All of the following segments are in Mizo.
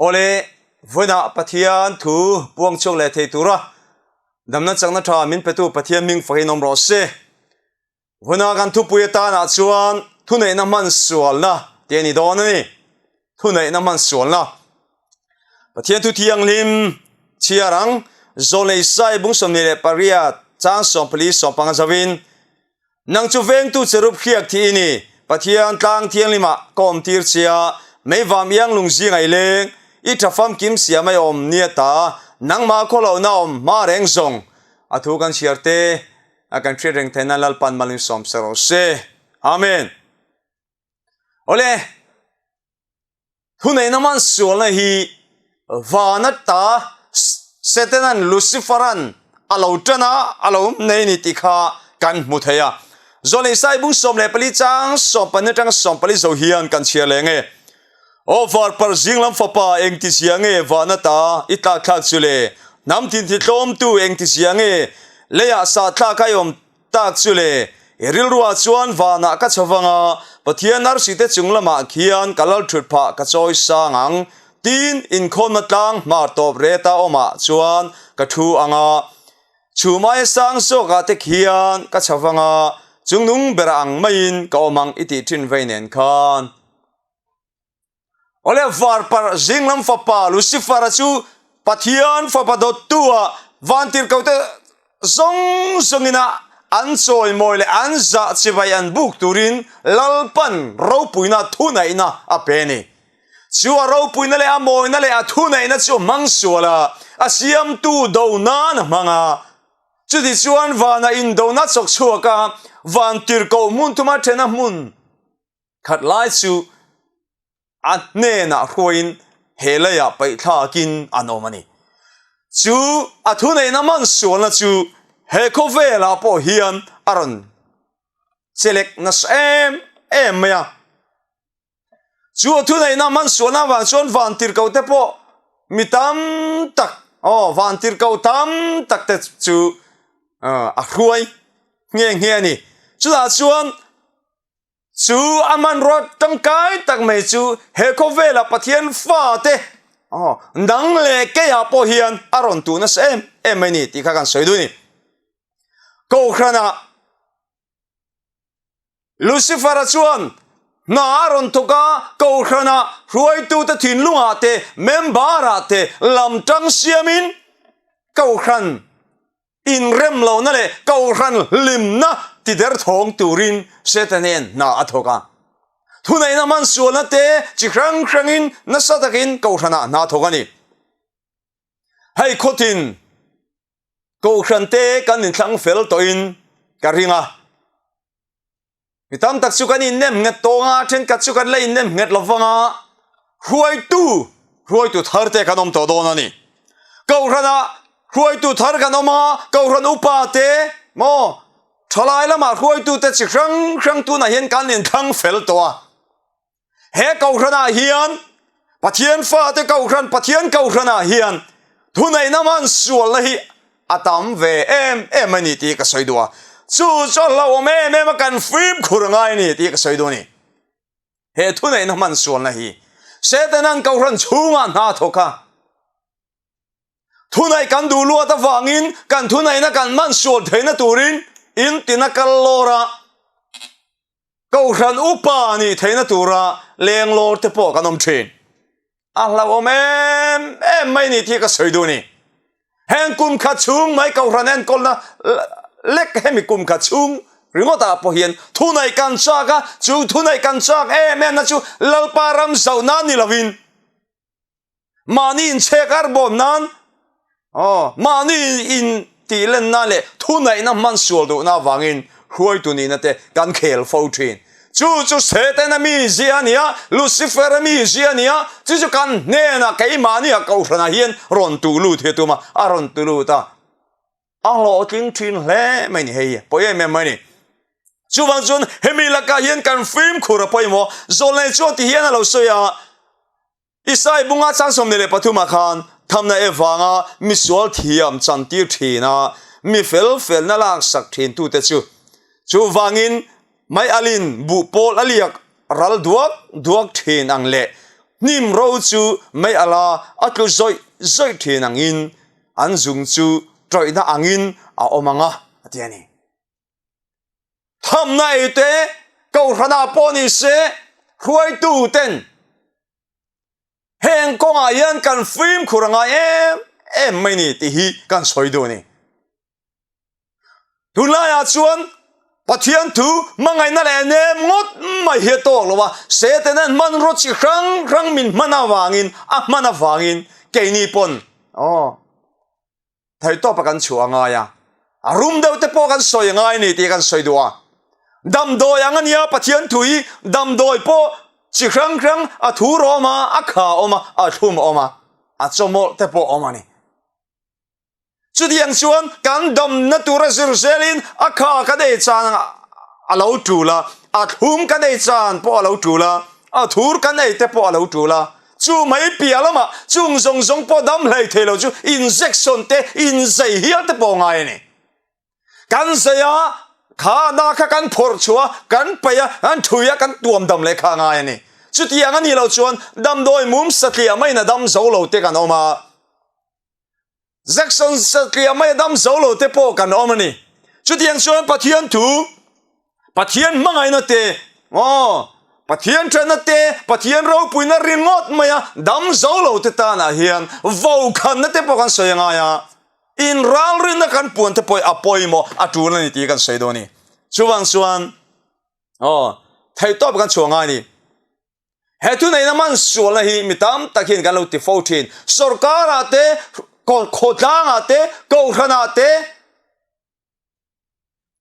Awle, vawiinah Pathian thu puang chhuak leh thei tura damna chakna tha min petu Pathian hming fakin awm rawh se. Vawiinah kan thupui atanah chuan thuneihna hman sualna tih a ni dawn a ni. Thuneihna hman sualna. Pathian thu thianghlim chhiar ang Zawlnei Sai bung 28 chang 14 15 zoin Nang chu vengtu cherub hriak thih i ni. Pathian tlang thianghlimah ka awm tir che a, meivam iang lung zing ai leng, i tha famkim siam ai awm nia ta, nangmah khawlohna awm hma reng zawng. A thu kan chhiar te a kan hriat reng theihna Lalpan malin sawm se rawh se. Amen. Awle, thuneihna man sualna hi vana ta Setanan Luciferan a lo tan a, a lo nei ni tih kha kan hmu thei a. Zawlei Sai bung 14 chang 14 atanga 14 zo hian kan chhiar leh nge. Aw varpar zinglam fapa engti zia nge vana ta i tlak thlak chu le? Hnam tin thi tlawmtu engti zia nge leiah sa thlak a i awm Tak chu le, i rilruah chuan vanah ka chho vang a, Pathian arsite chung lamah khian ka lal thut phah ka chawi sang ang. Tin, inkhawmna tlang hmar tawp reta awmah chuan ka thu ang a, chhumai sang zawkah te khian ka chho vang a, chungnung bera ang maiin ka awm ang i tih thin vei nen khan. Awle varpar zinglam fapa Lucifer-a chu Pathian fapa dawttu-ah vantirhkohte zawng zawngina an chawimawi leh an zah chibai an buk turin Lalpan ropuina thuneihna a pe a ni. Chu a ropuina leh a mawina leh a thuneihna chu a hmang sual a, a siamtu do nan a hmang a. Chutichuan vana indona chawk chhuak a, vantirhkoh hmun thuma thena hmun Khat lai chu a hnenah hruaiin he leiah paihthlakin an awm a ni. Chu a thuneihna hman sualna chu he khawvelah pawh hian a rawn chelek nasa em em mai a. Chu a thuneihna hman sualna avang chuan vantirhkohte pawh mi tam tak, aw vantirhkoh tam tak te chu a hruai nghe nghe a ni. Chutah chuan Chu a hmanrua tangkai tak mai chu he khawvela Pathian fate dang leh keiah pawh hian a rawn tuh nasa em em mai ni tih kha kan sawi duh a ni. Kohhranah Lucifer-a chuan hna a rawn thawk a, kohhranah hruaitute thinlungah te, member-ah te lam tang siamin kohhran Inrem lohna leh kohhran hlimna ti derthawng turin Setanen hna a thawk a. Thuneihna hman sualna te chi hrang hrangin nasa takin kohhranah hna a thawk a ni. Hei khawtin kohhran te kan inthlang fel tawhin ka ring a. Mi tam tak chu kan innem nghet tawng a, thenkhat chu kan la innem nghet lo vang a, hruaitu, hruaitu thar te kan awm tawh dawn a ni. Kohhranah hruaitu thar kan awm a, kohhran upa te maw thalai lamah hruaitu te chi hrang hrang tunah hian kan inthlang fel tawh a. He kohhranah hian Pathian fate kohhran, Pathian kohhranah hian thuneihna hman sualna hi a tam ve em em a ni tih ka sawi duh a. Chu chu a hlauhawm em em a, kan fimkhur ngai a ni tih ka sawi duh a ni. He thuneihna hman sualna hi Setanan kohhran chhungah hna thawk a, Thuneih kan duh luat avangin kan thuneihna kan hman sual theihna turin in tina kal lawr a, Kohhran upa nih theihna tura leng lawr te pawh kan awm thin. A hlauhawm em em mai ni tih ka sawi duh a ni. Heng kum khat chhung mai Kohhran enkawlna lek hemi kum khat chhung ringawtah pawh hian thuneih kan chak a, chu thuneih kan chak em em na chu Lalpa ram zauh nan ni lovin Mahni inchhek ar bawm nan, aw, mahni in tih len nan leh thunaihna hman sual duhna avangin hruaitu nihna te kan khel fo thin. Chu chu Setana mi zia a ni a, Lucifer-a mi zia a ni a, chu chu kan hnenah keimahnia kohhranah hian rawn tuh lut hi a tum a, a rawn tu lut a. A hlawhtling thin hle mai ni hei, pawi em em mai ni. Chuvang chuan hemi lakah hian kan fimkhur a pawimawh. Zawlnei chuan ti hian a lo sawi a. Isai bunga chang 23 ah khan thamna e vanga misual thiam chantir thin a, mi fel felna laksak thin tute chu. Chuvangin mei alin buh pawl a liak ral duak duak thin ang leh. Hnim ro chu mei ala a tlu zawih zawih thin angin an zung chu tawihna angin a awm ang a, a ti a ni. Thamna ei te, Kohhranah pawh ni se, hruaitu ten heng kawngah hian kan fimkhur a ngai em em mai ni tih hi kan sawi duh a ni. Tunlaiah chuan Pathian thu hmangaihna leh nem ngawt mai hi a tawk lo a, Satan-a'n hmanraw chi hrang hrang min hman avangin, a hman avangin keini pawn aw theihtawpa kan chhuah a ngai a, a rum deuh te pawh kan sawi a ngai a ni tih kan sawi duh a. Damdawi ang a nia Pathian thu hi damdawi pawh chi hrang hrang a thur a awm a, a kha a awm a, a thlum a awm a, a chawmawlh te pawh a awm a ni. Chutiang chuan kan damna tura zir zelin a kha kan ei chan a lo tul a, a thlum kan ei chan pawh a lo tul a, a thur kan ei te pawh a lo tul a. Chu mai piah lamah chung zawng zawng pawh dam hlei thei lo chu injection te, inzei hial te pawh ngai a ni. Kan zei a, kha na kha kan phawrh chhuah a, kan paih a, kan thui a, kan tuam dam leh kha a ngai a ni. Chutiang a nih loh chuan damdawi mum satliah maiin a dam zo lo te kan awm a. Jackson satliah mai a dam zo lo te pawh kan awm a ni. Chutiang chuan Pathian thu, Pathian hmangaihna te, aw, Pathian thatna te, Pathian ropuina ringawt maia dam zo lo te tanah hian vokhanna te pawh kan sawi a ngai a. Inralrinna kan puan te pawh a pawimawh a tul a ni tih kan sawi dawn a ni. Chuvang chuan, aw, theihtawp kan chhuah ngai a ni. He thuneihna hman sualna hi mi tam tak hian kan lo ti fo thin. Sorkarah te, khawtlangah te, kohhranah te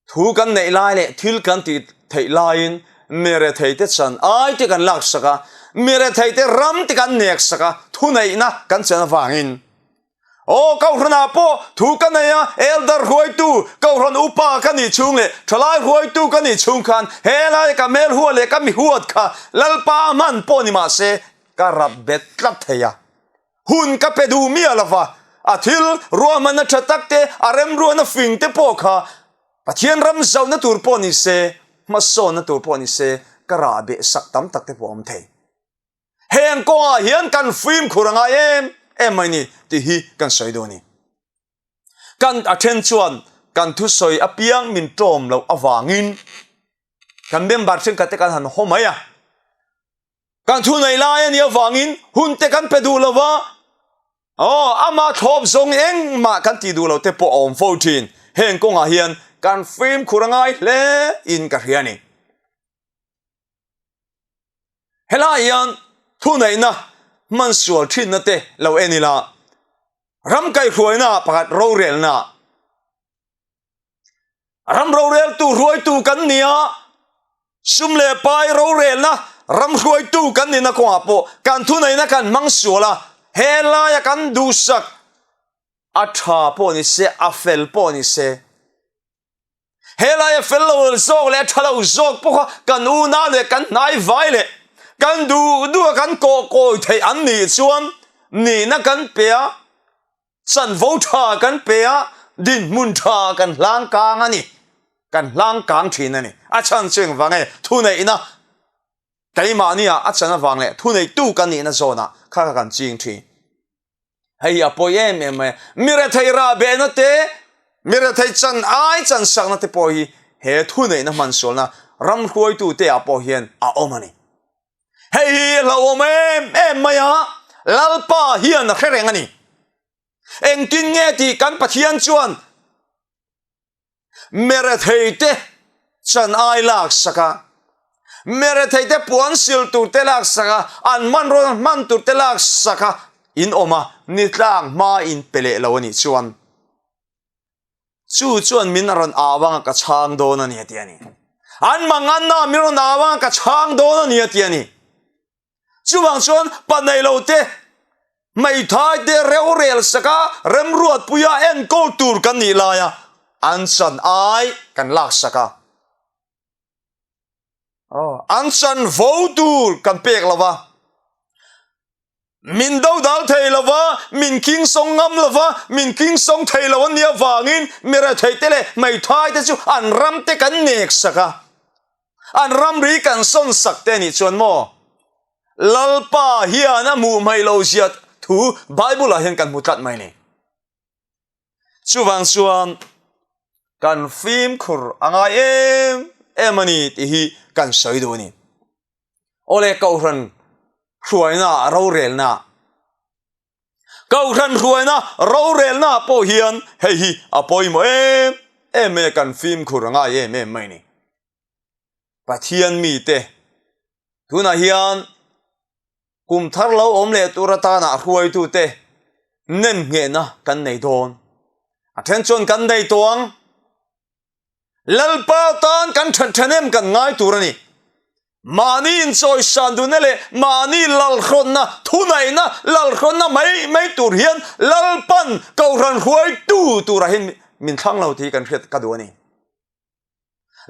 thu kan neih lai leh thil kan tih theih laiin mi retheite chan ai te kan laksak a, mi retheite ram te kan neksak a, thuneihna kan chan avangin. Aw, Kohhranah pawh thu ka nei a, Elder hruaitu, Kohhran upa ka nih chhung leh Thalai hruaitu ka nih chhung khan helai ka hmelhua leh ka mihuat kha Lalpa a hman pawh ni mah se ka rap bet tlat thei a. Hun ka pe duh miah lo va, a thil ruahmanna tha tak te, a remruahna fing te pawh kha Pathian ram zauhna tur pawh ni se, hmasawnna tur pawh ni se ka rah beh sak tam tak te pawh a awm thei. Heng kawngah hian kan fimkhur a ngai em em mai ni tih hi kan sawi duh a ni. Kan a then chuan kan thusawi apiang min tawm loh avangin kan member thenkhat te kan han haw mai a. Kan thu nei lai a nih avangin hun te kan pe duh lo va, aw amah thlawp zawng engmah kan tih duh lo te pawh a awm fo thin. Heng kawngah hian kan fimkhur a ngai hle in ka hria a ni. Helai hian thuneihna hman sual thinna te lo en ila, ram kaihhruaina pakhat rorelna ram roreltu hruaitu kan ni a, sum leh pai rorelna ram hruaitu kan nihna kawngah pawh kan thuneihna kan hmang sual a, helaia kan duhsak a tha pawh ni se, a fel pawh ni se. Helai a fel lo zawk leh a tha lo zawk pawh kha kan unau leh kan hnai vai leh kan duh duh a kan kawh kawi theih an nih chuan nihna kan pe a, chanvo tha kan pe a, dinhmun tha kan hlang kang a ni, kan hlang kang thin a ni. A chhan chu engvang nge? Thuneihna keimahnia a chan avang leh thuneihtu kan nihna zawnah kha kha kan ching thin. Hei hi a pawi em em mai a, mi rethei rah behna te, mi rethei chan ai chan sakna te pawh hi he thuneihna hmansualna ram hruaitute ah pawh hian a awm a ni. Hei hi a hlauhawm em em mai a, Lalpa hian a hre reng a ni. Engtin nge tih kan Pathian chuan Meretheite chan ai laksak a, meretheite puan sil tur te laksak a, an hmanraw hman tur te laksak a in awm a, ni tlang hma in pe leh lo a nih chuan chu chuan min rawn au anga ka chhang dawn a ni a ti a ni. An manganna min rawn au anga ka chhang dawn a ni a ti a ni. Chuvang chuan pa nei lo te, hmeithai te rorel saka remruatpuia enkawl tur kan nih laia an chan ai kan laksak a. An chan vo tur kan pek lo va, min dodal thei lo va, min kingsawng ngam lo va, min kingsawng thei lo an nih avangin mi rethei te leh hmeithai te chu an ram te kan nek sak a. An ramri kan sawn sak te nih chuan maw? Lalpa hian a hmuh hmaih lo zia thu Bible-ah hian kan hmu tlat mai ni. Chuvang chuan kan fimkhur a ngai em em a ni tih hi kan sawi duh a ni. Awle Kohhran hruaina rorelna Kohhran hruaina rorelna pawh hian hei hi a pawimawh em em mai a, kan fimkhur a ngai em em mai a ni. Pathian mite tunah hian kum thar lo awm leh tur atana hruaitute nem nghehna kan nei dawn. A then chuan kan nei tawh ang. Lalpa tan kan that thahnem kan ngai tur a ni. Mahni inchawisan duhna leh mahni lalhrawnna, thunaihna lalhrawnna mai mai tur hian Lalpan Kohhran hruaitu turah hian min thlang lo tih hi kan hriat ka duh a ni.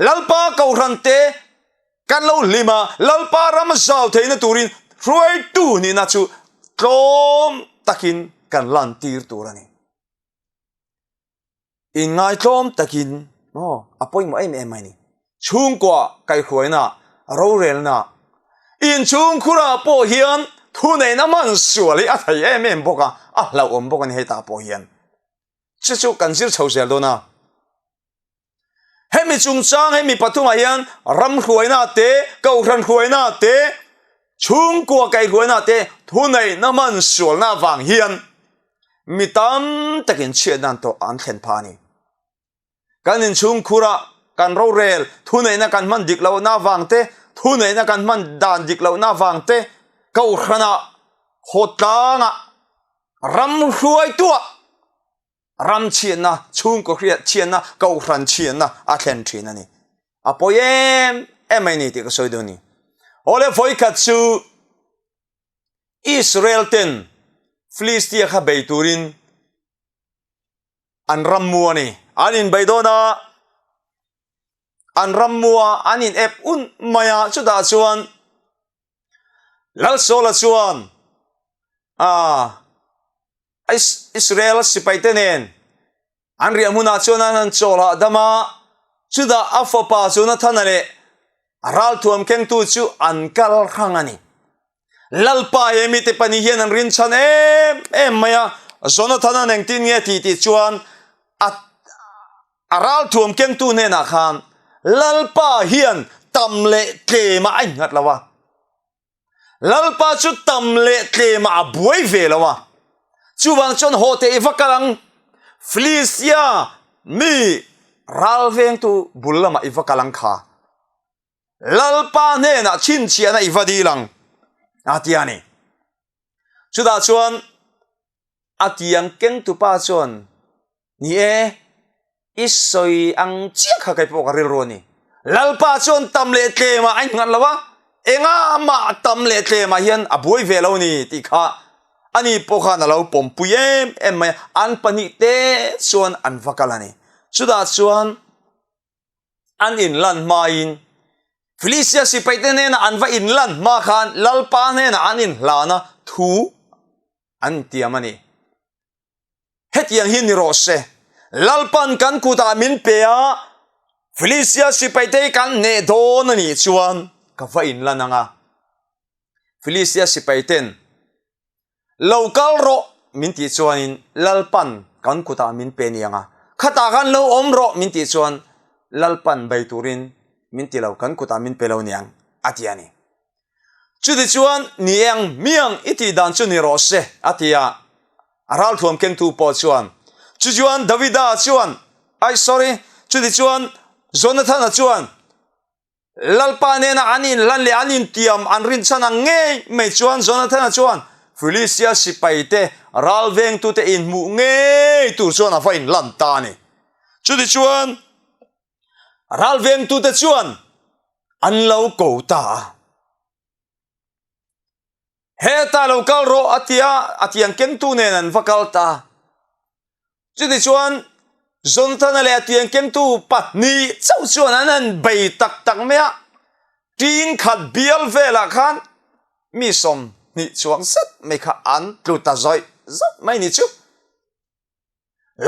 Lalpa Kohhran te kan lo hlim a, Lalpa ram zau theihna turin hruaitu nihna chu tlawm takin kan lantir tur a ni. Inngaitlawm takin aw a pawimawh em em mai ni. Chhungkua kaihhruaina, rorelna, inchhungkhurah pawh hian thuneihna man sual hi a thei em em bawk a, a hlauhawm bawk a ni hetah pawh hian. Chu chu kan zir chho zel dawn a. Hemi chungchang hemi pathumah hian ram hruaina te, kohhran hruaina te, chhungkua kaihhruaina te thuneihna hman sualna avang hian mi tam takin chhiatna an tawh an thlen phah a ni. Kan inchhungkhura kan rorel thuneihna kan hman dik lohna avang te, thuneihna kan hman dan dik lohna avang te, kohhranah, khawtlangah, ram hruaituah, Ram chhiatna, chhungkaw hriat chhiatna, kohhran chhiatna a thlen thin a ni. A pawi em em mai ni tih ka sawi dawn a ni. Awle vawikhat chu Israel ten Philistia kha bei turin an ram mu a ni. An inbei dawn a, an ram mu a, an in ep un mai a, chutah chuan Lalsawla chuan a Israel sipaite nen an riah hmunah chuan an han chawl hahdam a, chutah a fapa Jonathana leh a ralthuam kengtu chu an kal hrang a ni. Lalpa he mite pahnih hian an rinchhan em em mai a, Jonathana'n engtin nge tih tih chuan a a ralthuam kengtu hnenah khan Lalpa hian tam leh tlemah a innghat lo a. Lalpa chu tam leh tlemah a buai ve lo a, chuvang chuan haw teh i va kal ang, Philistia mi ral vengtu bul lamah i va kal ang kha, Lalpa hnenah chhinchhiahna i va dil ang, a ti a ni. Chutah chuan A tiang kengtupa chuan, Ni e, i sawi ang chiah kha kei pawh ka rilru a ni. Lalpa chuan tam leh tlemah a innghat lo a, engah mah tam leh tlemah hian a buai ve lo ni tih kha ani pawh khan a lo pawmpui em em mai a, an pahnihte chuan an va kal a ni. Chutah chuan an inlan hmain Philistia sipaite hnenah an va inlan hma khan Lalpa hnenah an inhlana thu an tiam a ni. Hetiang hi ni rawh se, Lalpan kan kutah min pe a, Philistia sipaite hi kan hneh dawn a nih chuan ka va inlan ang a. Philistia sipaiten lo kal rawh min tih chuanin Lalpan kan kutah min pe ni ang a, khatah khan lo awm rawh min tih chuan Lalpan bei turin min ti lo, kan kutah min pe lo ni ang a ti a ni. Chutichuan ni eng miang i tih dan chu ni rawh se a ti a, a ralthuam kengtu pawh chuan chutichuan Davida chuan ai sorry chutichuan Jonathana chuan Lalpa nena an inhlan leh an intiam an rinchhan ang ngei mai chuan Jonathana chuan Philistia sipaite ral vengtute inhmuh ngei tur chuan a va inhlan ta a ni. Chutichuan ral vengtute chuan an lo ko ta a. Heta lo kal rawh a ti a, a tiang kengtu nen an va kal ta. Chutichuan Jonathana leh a tiang kengtu pahnih chauh chuan an han bei tak tak mai a, tin khat bial velah khan mi 20 chuang zet mai kha an tlu ta zawih zawih mai ni chu.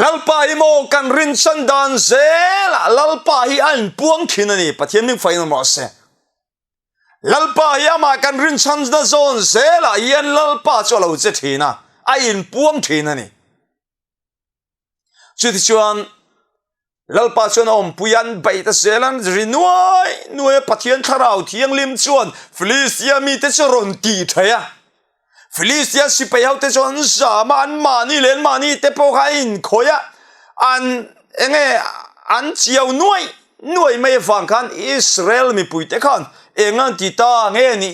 Lalpa hi maw kan rinchhan dan zelah Lalpa hi a inpuang thin a ni, Pathian hming fain awm rawh se. Lalpa hi amah kan rinchhanna zawn zelah hian Lalpa chu a lo che thin a, a inpuang thin a ni. Chutichuan Lalpa chuan a awmpui an beih ta zel an ri nuai nuai a, Pathian Thlarau Thianghlim chuan Filistia mite chu rawn tih thei a. Filistia sipai hote chu an zam a, an mahni leh an mahni te pawh kha a inkhawih a, an enge an chiau nuai nuai mai avang khan Israel mipuite khan eng an ti ta nge ni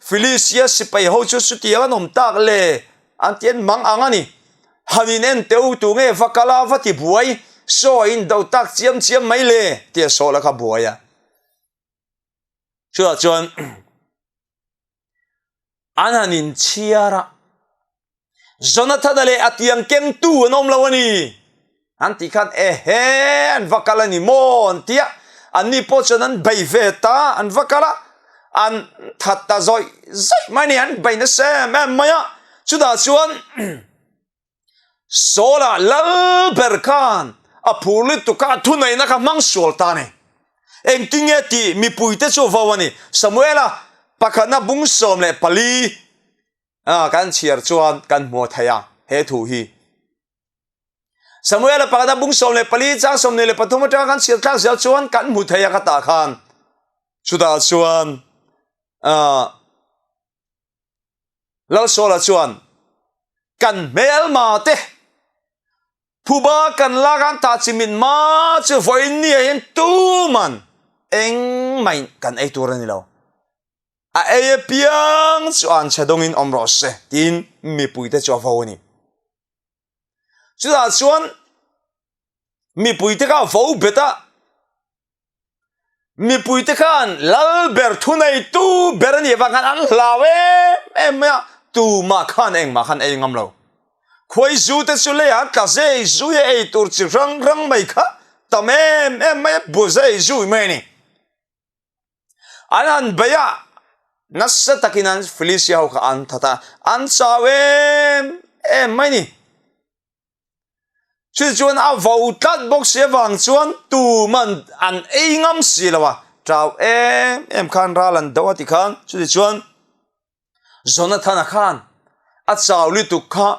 Filistia sipai ho chu chutiang an awm tak le an ti an mang ang a ni. Han in en teu tu nge va kal a va ti buai saw a in do tak chiam chiam mai le tia saw la kha buai a. Chutah chuan an han in chhiar a, Jonathana leh a tiang kengtu an awm lo a ni. An tih khan ehe an va kal a ni maw an ti a, anni pawh chuan an bei ve ta, an va kal a, an that ta zawih zawih mai a ni, an bei nasa em em mai a, chutah chuan Saul-a lal ber khan a phur lutuk kha a thuneihna kha hmang sual ta a ni. Engtin nge tih mipuite chu vo a ni. Samuela pakhatna bung 14 kan chhiar chuan kan hmu thei a he thu hi. Samuela pakhatna bung 14 chang 23 atanga kan chhiar thlak zel chuan kan hmu thei a ka tah khan. Chutah chuan Lalsawla chuan kan hmelma te phuba kan lak an tah chi min ma chu vawiin ni ah hian tuman engmah kan ei tur a ni lo. A ei apiang chu an chhe dawngin awm rawh se tiin mipuite chu a vo a ni. Chutah chuan mipuite kha a vo bet a, Mipuite khan lal ber thuneitu ber a nih avang khan an hlau em em mai a, tumah khan engmah khan ei ngam lo. Khuaizu te chu leiah an tla zei zui a, ei tur chi hrang hrang mai kha tam em em mai a, bu zei zui mai a ni. An han bei a, nasa takin an Philistia ho kha an that a, an chau em em mai a ni. Chu chuan a vo tlat bawk si avang chuan tuman an ei ngam si lo a, chau em em khan ral an do a ti khan chuti chuan Jonathana khan a chau lutuk kha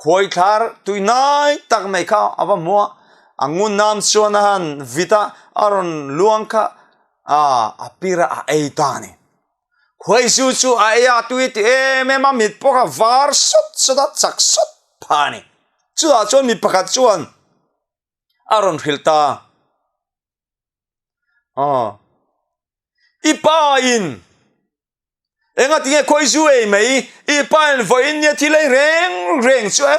khuai thlar tui nai tak mai kha a va hmu a, a ngun nam chuan a han vit a, a rawn luang kha a pir a, a ei ta a ni. Khuaizu chu a ei a tui ti em em a, mit pawh kha var sawt sawt a, chak sawt pha a ni. Chutah chuan mi pakhat chuan a rawn hrilh ta a, I pa in enga tinge khuaizu ei mai, i pa in vawiin nia thil ei reng reng chu e,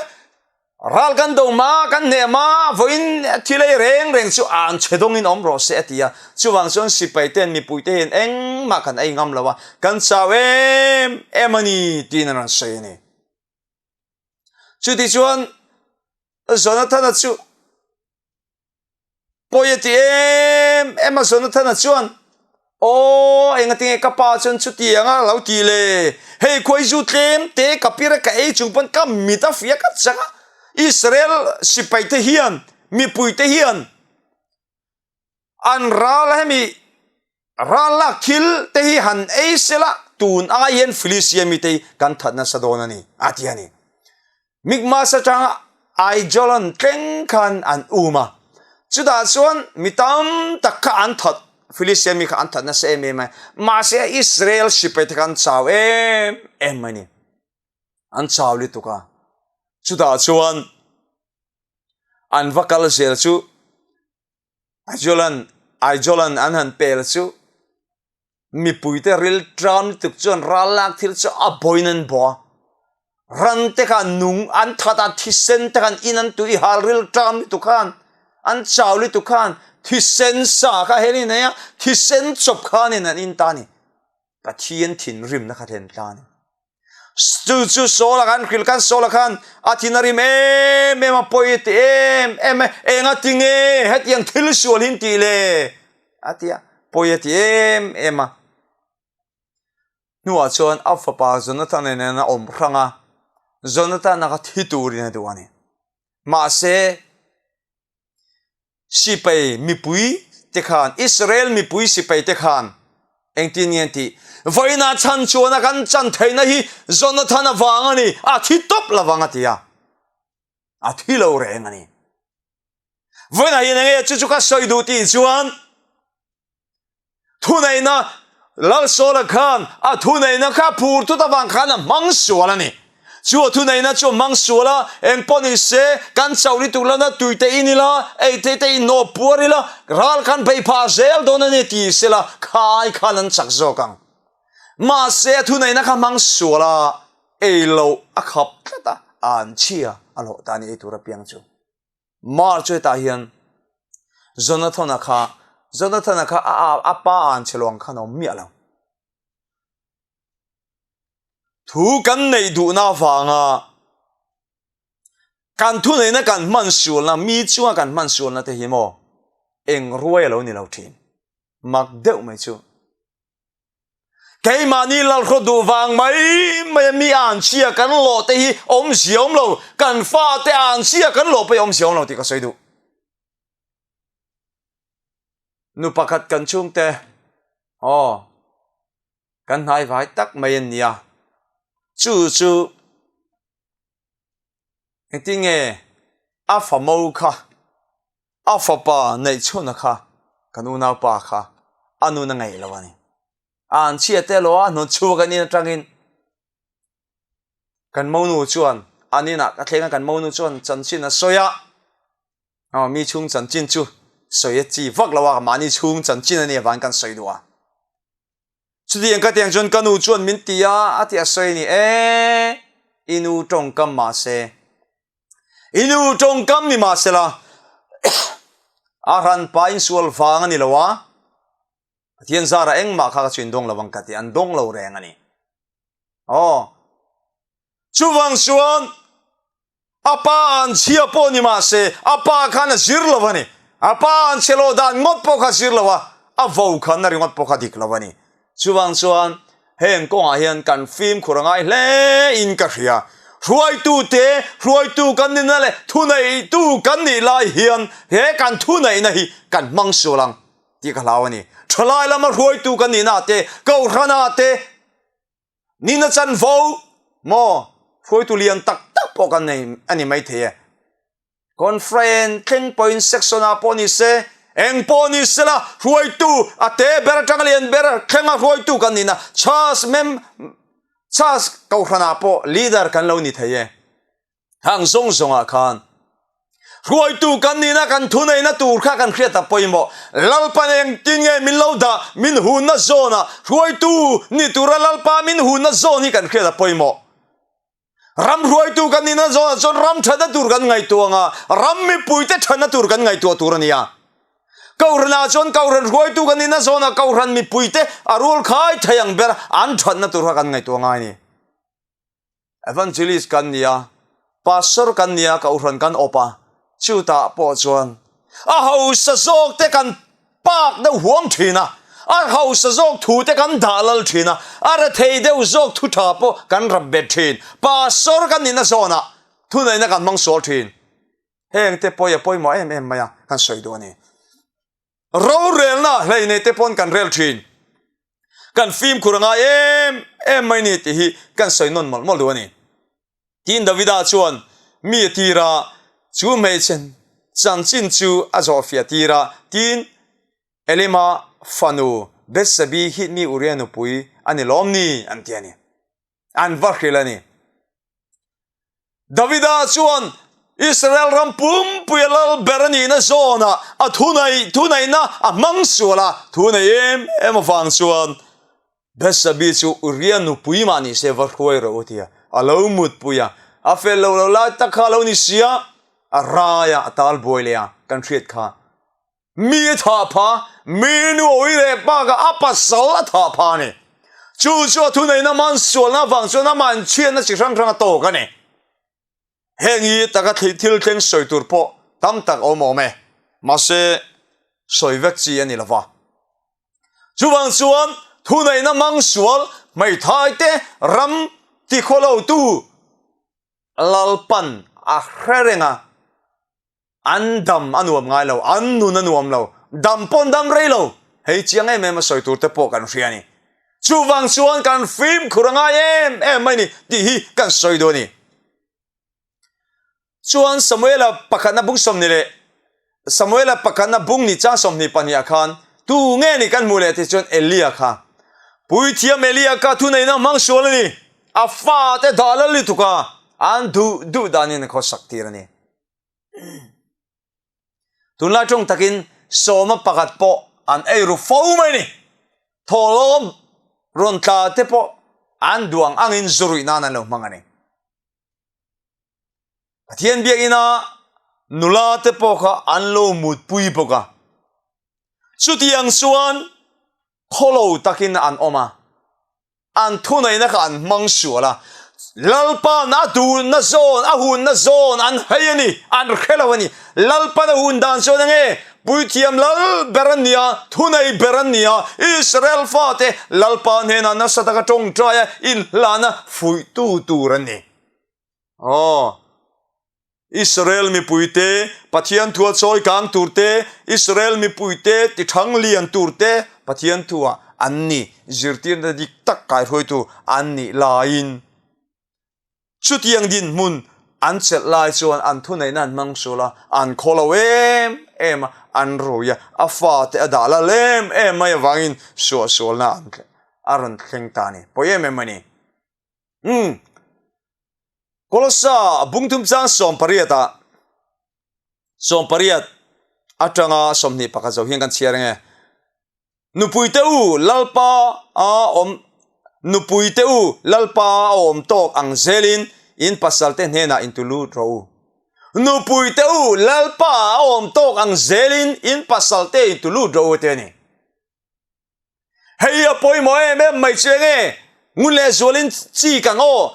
Ral kan do ma, kan hneh ma, vawiin thil ei reng reng chu an chhe dawngin awm rawh se a ti a. Chuvang chuan sipai ten mipuite hian engmah kan ei ngam lo a, kan chau em em a ni tiin an rawn sawi a ni. Chuti chuan Jonathana chu Pawi a ti em em a Jonathana chuan, Aw, engatinge ka pa chuan chutiang a lo ti le? Hei khuaizu tlem te ka pir a ka ei chung pawn ka mit a fiah ka chak a, Israel sipai te hian, mipui te hian an ral a hemi ral lak thil te hi han ei sela tun ai hian Philistia mite hi kan that nasa dawn a ni, a ti a ni. Mikmas atanga Aijalon tleng khan an um a, chutah chuan mi tam tak kha an that, Philistia mi kha an that nasa em em a, mahse Israel sipai te kha an chau em em mai a ni, an chau lutuk a, chutah chuan an va kal zel chu Aijalon, Aijalon an han pel chu Mipuite rilṭam lutuk chuan ral lak thil chu a bawiin an bawh a, ran te kha an nung, an that a, thisen te kha an in an tui hal rilṭam lutuk khan, an chau lutuk khan thisen sa kha helin an ei a, thisen chawp khanin an in ta a ni. Pathian thinrimna kha thlen ta a ni. Chu chu Saul-a khan hrilh khan Saul-a khan a thin a rim em em a, pawi a ti em em a, eng a ti nge hetiang thil sual hi an tih le a ti a, pawi a ti em em a. Hnuah chuan a fapa Jonathan-a nen a awm hrang a, Jonathan-a kha thi turin a duh a ni. Mahse, sipai mipui te khan, Israel mipui sipai te khan. Engtin nge an tih? Vawiinah chhan chuana kan chan theihna hi Jonathan avang a ni, a thi tawp lovang a ti a. A thi lo reng a ni. Vawiinah hian enge chu chu ka sawi duh tih chuan thuneihna Lalsawla khan a thuneihna kha phur thut avang khan a hmang sual a ni. Chu a thuneihna chu a hmang sual a, eng pawh ni se kan chauh lutuk lohna tui te in ila, ei te te in hnawh puar ila, ral khan bei phah zel dawn a ni ti sela khai khan an chak zawk ang. Mahse a thuneihna kha hmang sual a, ei loh a khap tlat a, an chhia a hlawh ta a ni ei tur apiang chu. Mar chu hetah hian Jonathana kha Jonathana kha a pa an chhe lo ang khan a awm miah lo. Thu kan neih duhna avanga kan thuneihna kan hman sualna, mi chunga kan hman sualna te hi maw eng ruai a lo ni lo thin. Mak deuh mai chu. Keimahni lalhraw duh vang mai mai a mi anchhia kan lawh te hi awmzia awm lo, kan fate anchhia kan lawh pawh hi awmzia awm lo tih ka sawi duh. Nu pakhat kan chhungte aw kan hnaivai tak mai an nia, chu chu Engtin nge a famo kha, a fapa neihchhunna kha kan unaupa kha a nun a ngaih lo a ni. A an chhia te lo a hnun chhuak an in atangin kan monu chuan an inah ka thleng a, kan monu chuan chanchin a sawi a, aw mi chhung chanchin chu sawi a chi vak lo a, mahni chhung chanchin a nih avangin kan sawi duh a. Chutiang ka tiang chuan ka nu chuan min ti a, a ti a sawi a ni e, i nu tawngkam mahse, i nu tawngkam ni mahsela a hranpa insual vang a ni lo a, Pathian zara engmah kha ka chu in dawng lo ang ka ti, an dawng lo reng a ni. Aw, chuvang chuan A pa an chhia pawh ni mah se, a pa khan a zir lo a ni. A pa an chhe lo dan ngawt pawh kha zir lo a, a vo khan a ringawt pawh kha dik lo a ni. Chuvang chuan heng kawngah hian kan fimkhur a ngai hle in ka hria. Hruaitute, hruaitu kan nihna leh thuneihtu kan nih lai hian he kan thuneihna hi kan hmang sual ang tih ka hlau a ni. Thalai lama hruaitu kan nihna te, kohhrana te, Nina chanvo maw hruaitu lian tak tak pawh kan nei a ni maithei e. Conference thleng pawhin section ah pawh ni se, eng pawh ni se la hruaitu a te ber atanga lian ber thlenga hruaitu kan nihna church mem church kohhran ah pawh leader kan lo ni thei e. Hang zawng zawngah khan hruaitu kan nihna kan thuneihna tur kha kan hriat a pawimawh. Lalpan engtin nge min lo dah min hunna zawnah hruaitu ni tura Lalpa min hunna zawn hi kan hriat a pawimawh. Ram hruaitu kan nihna zawnah chuan ram thatna tur kan ngaihtuah ang a, ram mipuite thatna tur kan ngaihtuah tur a ni a. Kohhranah chuan kohhran hruaitu kan nihna zawnah kohhran mipuite a rualkhai thei ang ber an thatna tur kha kan ngaihtuah ngai a ni. Evangelist kan ni a, Pastor kan ni a, Kohhran kan awp a, chutah pawh chuan a hausa zawk te kan pak deuh huam thin a, a hausa zawk thu te kan dah lal thin a, a rethei deuh zawk thu tha pawh kan rap bet thin. Pastor kan nihna zawnah thuneihna kan hmang sual thin. Heng te pawh hi a pawimawh em em mai a, kan sawi duh a ni. Rorelna hleine te pawn kan rel thin. Kan fimkhur a ngai em em mai ni tih hi kan sawi nawn mawlh mawlh duh a ni. Tin Davida chuan mi a tir a, chu hmeichhe chanchin chu a zawhfiah tir a, tin Elima fanu Bethsabi hi mi Uria nupui a ni lawm ni an ti a ni. An va hrilh a ni. Davida chuan Israel ram pumpui a lal ber a nihna zawnah a thuneih thuneihna a hmang sual a, thuneih em em avang chuan Bethsabi chu Uria nupui mah ni se va hruai rawh u tia a lo mutpui a, a fel lo lo lai tak kha a lo ni si a, a rai a, a tal buai leh a, kan hriat kha. Mi a thah pha, mi nu a ui leh bakah a pasal a thah pha a ni. Chu chu a thuneihna man sualna avang chuan amah inchhiatna chi hrang hrang a tawk a ni. Heng hi taka thil thleng sawi tur pawh tam tak a awm awm e. Mahse, sawi vek chi a ni lo va. Chuvang chuan thuneihna mang sual hmeithai te ram tikhawlotu Lalpan a hre reng a. An dam a nuam ngai lo, an nun a nuam lo, dam pawh an dam rei lo. Hei chiang em em a sawi tur te pawh kan hria a ni. Chuvang chuan kan fimkhur a ngai em em mai ni tih hi kan sawi dawn a ni. Chuan Samuela pakhatna bung 20 leh Samuela pakhatna bung ni chang 22 ah khan tu nge ni kan hmuh leh tih chuan Elia kha. Puithiam Elia kha thuneihna hmang sual a ni. A fate dah lal lutuk a, an duh duh danin a khawsak tir a ni. Tunlai tawng takin sawma pakhat pawh an ei ru fo mai a ni. Thawhlawm rawn tla te pawh an duang angin zu ruih nan an lo hmang a ni. Pathian biakina nula te pawh kha an lo mutpui bawk a. Chutiang chuan khawlo takin an awm a. An thuneihna kha an hmang sual a, Lalpa'n a duhna zawn, a hunna zawn an hei a ni, an hre lo a ni. Lalpa'n a hun dan chuan enge? Puithiam lal ber an ni a, thunei ber an ni a, Israel fate Lalpa hnenah nasa taka tawngtai a inhlana fuihtu tur an ni. Aw. Israel mipuite Pathian thua chawi kang tur te, Israel mipuite ti thang lian tur te Pathian thua an ni zirtirna dik tak kaihruaitu an nih laiin chutiang dinhmun an chelh lai chuan an thuneihna an hmang sual a, an khaw lo em em a, an rui a, a fate a dah lal em em mai avangin suahsualna a rawn thleng ta a ni. Pawi em em a ni. Umm. Kolossa bungthum chang 18 ah 18 atanga 21 zo hian kan chhiar ange. Nupui te u Lalpa a awm Nupui te u Lalpa a awm tawk ang zelin in pasal te hnenah in tu lut rawh u. Nupui te u Lalpa a awm tawk ang zelin in pasal te in tu lut rawh u te a ni. Hei a pawimawh em em mai che nge ngun leh zualin chi ka ngaw.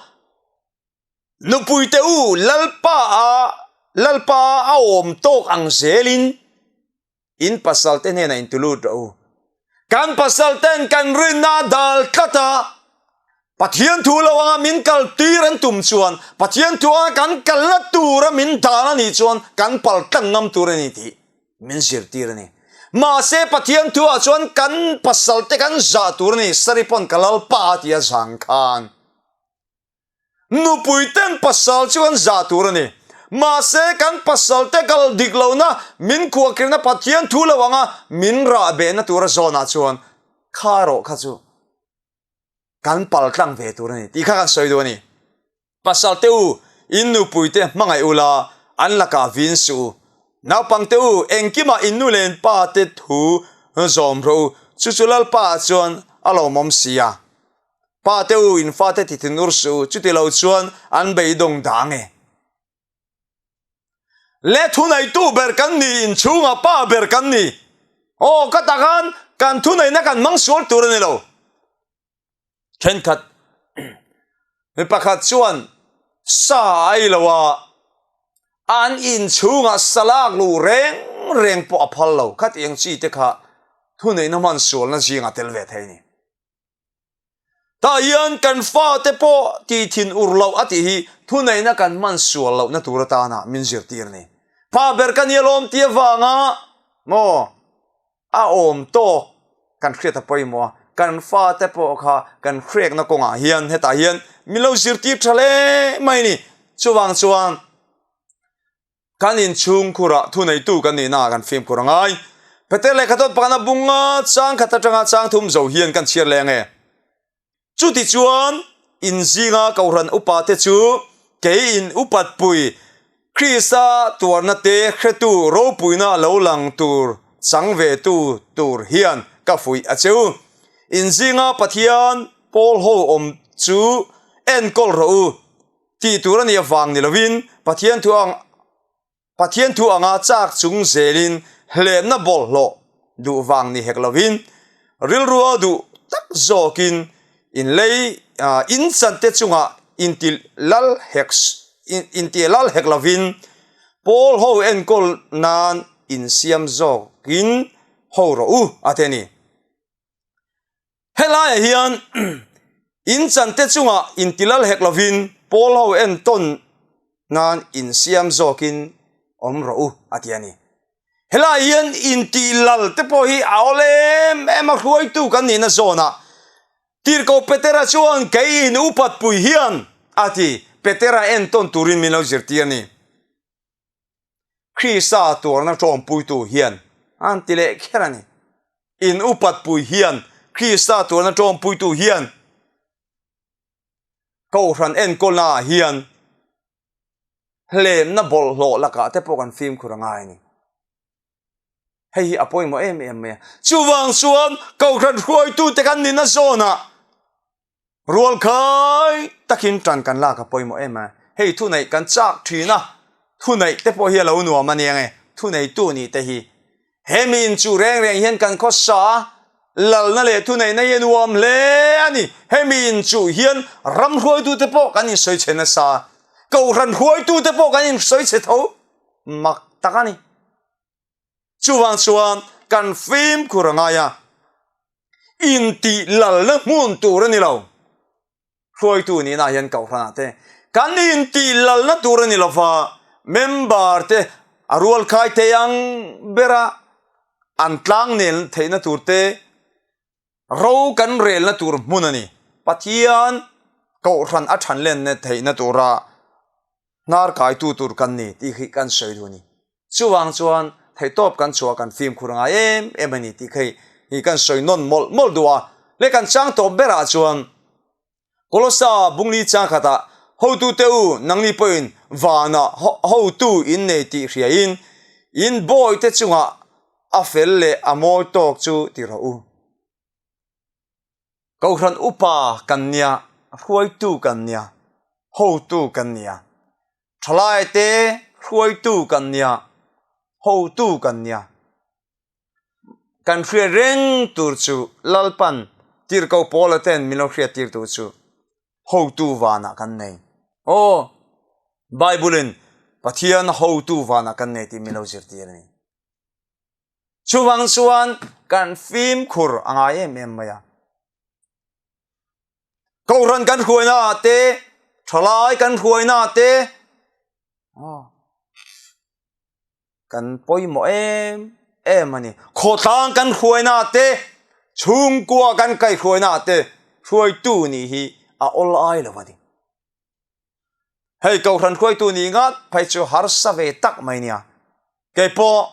Nupui te u Lalpa a Lalpa a awm tawk ang zelin in pasal te hnenah in tulut rawh u. Kan pasal ten kan rinna a dal tlat a, Pathian thu lo anga min kal tir an tum chuan Pathian thu anga kan kalna tura min dal a nih chuan kan pal tlang ngam tur a ni tih min zirtir a ni. Mahse Pathian thu ah chuan kan pasal te kan zah tur a ni, Saripawn ka Lalpa a ti a zang khan. Nupui ten pasal chu kan zah tur a ni. Mahse kan pasal te kal dik lohna min khuahkhirna Pathian thu lo anga min rah behna tura zawnah chuan kha erawh kha chu kan pal tlang ve tur a ni tih kha kan sawi duh a ni. Pasal te u, in nupui te hmangaih ula, an lakah vin suh u. Naupang te u, engkimah in nu leh in pa te thu zawm rawh u, chu chu Lalpa ah chuan a lawmawm si a. Pa te u, in fate ti thinur suh u, chuti lo chuan an beidawng dang e. Le thuneitu ber kan ni, inchhungah pa ber kan ni. Aw, ka takhan kan thuneihna kan hmang sual tur a ni lo. Thenkhat mi pakhat chuan sa a ei lo a, an inchhungah sa lak luh reng reng pawh a phal lo. Khatiang chi te kha thuneihna hman sualna zingah tel ve thei a ni. Tah hian kan fate pawh tih thin ur loh a tih hi thuneihna kan hman sual lohna tur atana min zirtir a ni. Pa ber ka nia lawm tih avanga maw A awm tawk kan hriat a pawimawh a, kan fate pawh kha kan hrekna kawngah hian hetah hian min lo zirtir tha hle mai a ni. Chuvang chuan kan inchhungkhurah thuneitu kan nihnaah kan fimkhur a ngai. Peter lehkha dawt pakhatna bunga chang khat atanga chang thum zo hian kan chhiar leh ange. Chutichuan, in zinga Kohhran upate chu kei in upatpui Krista tuarna te hretu ropuina lo lang tur chang vetu tur hian ka fuih a che u. In zinga Pathian pawl ho awm chu enkawl rawh u tih tur a nih avang ni lovin Pathian thu ang Pathian thu anga chak chung zelin hlemna bawlhhlawh duh vang ni hek lovin rilrua duh tak zawkin in lei in chante chungah inti lal hek inti lal hek lovin pawl ho enkawl nan insiam zawkin ho rawh u a ti a ni. Helaiah hian in chante chungah intilal hek lovin pawl ho entawn nan insiam zawkin awm rawh u a ti a ni. Helai hian intih lal te pawh hi a awl em em a, hruaitu kan nihna zawnah Tirhkoh Petera chuan kei in upat pui hian a ti, Petera entawn turin min lo zirtir a ni. Krista tuarna tawmpuitu hian an ti leh kher a ni. In upat pui hian Krista tuarna tawmpuitu hian Kohhran enkawlna ah hian hlemna bawlhhlawh lakah te pawh kan fimkhur a ngai a ni. Hei hi a pawimawh em em mai a. Chuvang chuan Kohhran hruaitute kan nihna zawnah rualkhai takin tan kan lak a pawimawh em a. Hei thuneih kan chak thin a, thuneih te pawh hi a lo nuam a nia nge, thuneitu nih te hi. He mi inchuh reng reng hian kan khawsa a, lalna leh thuneihna hi a nuam hle a ni. He mi inchuh hian ram hruaitute pawh kan insawi chhe nasa a, Kohhran hruaitute pawh kan insawi chhe tho mak tak a ni. Chuvang chuan kan fimkhur a ngai a, intih lalna hmun tur a ni lo. Hruaitu nihna hian Kohhranah te kan intih lalna tur a ni lova, member te a rualkhai thei ang bera an tlang nel theihna tur te ro kan relna tur hmun a ni. Pathian Kohhran a than lenna theihna tura hnar kaitu tur kan ni tih khi kan sawi duh a ni. Chuvang chuan theihtawp kan chhuah kan fimkhur ngai em em a ni tih khi hi kan sawi nawn mawlh mawlh duh a. Le kan chang tawp berah chuan Kolosa bungli chang khatah hotute u nangni pawhin vanah hotu in nei tih hriain in bawihte chungah a fel leh a mawi tawk chu ti rawh u. Kohhran upa kan nia, hruaitu kan nia, hotu kan nia. Thalaite hruaitu kan nia, hotu kan nia. Kan hriat reng tur chu Lalpan Tirhkoh Paula ten min lo hriat tir tur chu hotu vanah kan nei. Aw, Bible-in Pathian hotu vanah kan nei tih min lo zirtir a ni. Chuvang chuan kan fimkhur a ngai em em mai a. Kohhran kan hruaina ah te, thalai kan hruaina ah te, kan pawimawh em em a ni. Khawtlang kan hruaina ah te, chhungkua kan kaihhruaina ah te hruaitu nih hi a awl ai lo a ni. Hei Kohhran hruaitu nih ngat phei chu harsa ve tak mai nia. Kei pawh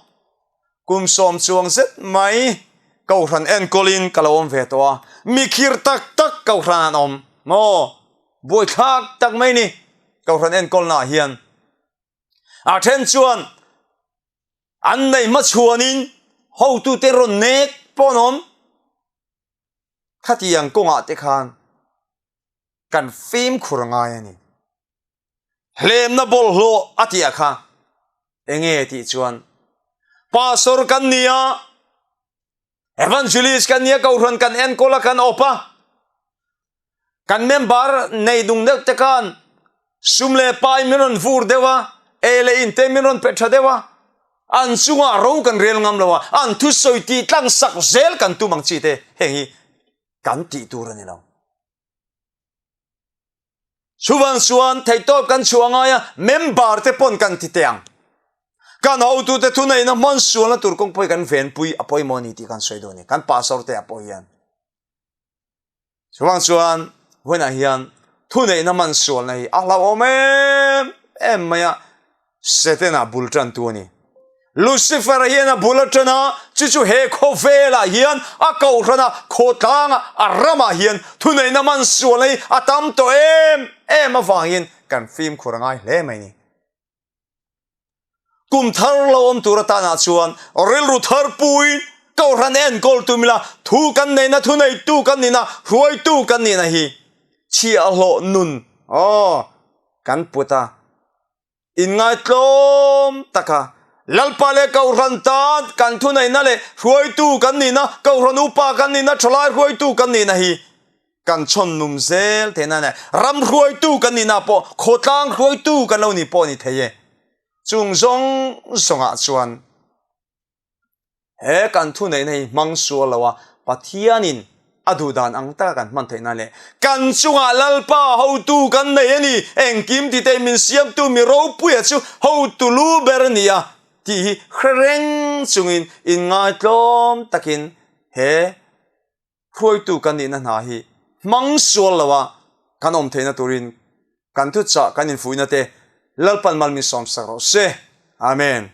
kum sawm chuang zet mai Kohhran enkawlin ka lo awm ve tawh a, mi khir tak tak Kohhran an awm maw? Buaithlak tak mai ni Kohhran enkawlnaah hian. A then chuan an nei hmachhuanin hotute rawn nek pawh an awm. Khatiang kawngah te khan kan fimkhur a ngai a ni. Hlemna bawlhhlawh a tih ah kha enge tih chuan pastor kan ni a, evangelist kan ni a, kohhran kan enkawl a, kan awp a, kan member nei dung deuh te khan sum leh pai min rawn vur deuh a, ei leh in te min rawn pe tha deuh a, an chungah ro kan rel ngam lo a, an thusawi tih tlang sak zel kan tum ang chi te heng hi kan tih tur a ni lo. Chuvang chuan theihtawp kan chhuah ngai a, member te pawn kan ti teh ang. Kan hotute thuneihna hman sualna tur kawng pawh hi kan venpui a pawimawh a ni tih kan sawi dawn a ni, kan pastor te ah pawh hian. Chuvang chuan vawiinah hian thuneihna hman sualna hi a hlauhawm em em mai a, Setana bul tantu a ni. Lucifer-a hian a bul a tan a, chu chu he khawvelah hian a kohhran a, khawtlanga a ramah hian thuneihna man sualna hi a tam tawh em em avangin kan fimkhur a ngai hle mai ni. Kum thar lo awm tur atanah chuan rilru thar puiin kohhran enkawl tum ila, thu kan neihna, thuneitu kan nihna, hruaitu kan nihna hi chhiahhlawh nun aw kan put a. Inngaitlawm taka Lalpa leh Kohhran tan kan thuneihna leh hruaitu kan nihna, Kohhran upa kan nihna, thalai hruaitu kan nihna hi kan chhawn num zel theihna a ni. Ram hruaitu kan nihna pawh khawtlang hruaitu kan lo ni pawh a ni thei e. Chung zawng zawngah chuan He kan thuneihna hi hmang sual lo a, Pathianin a duh dan ang taka kan hman theih nan leh kan chungah Lalpa hotu kan nei a ni, engkim titei min siamtu mi ropuia chu hotu lu ber a ni a. tih hi hre reng chungin inngaitlawm takin he hruaitu kan nihna hna hi hmang sual lo a kan awm theihna turin kan thuchah kan infuihna te Lalpan mal min sawmsak rawh se. Amen.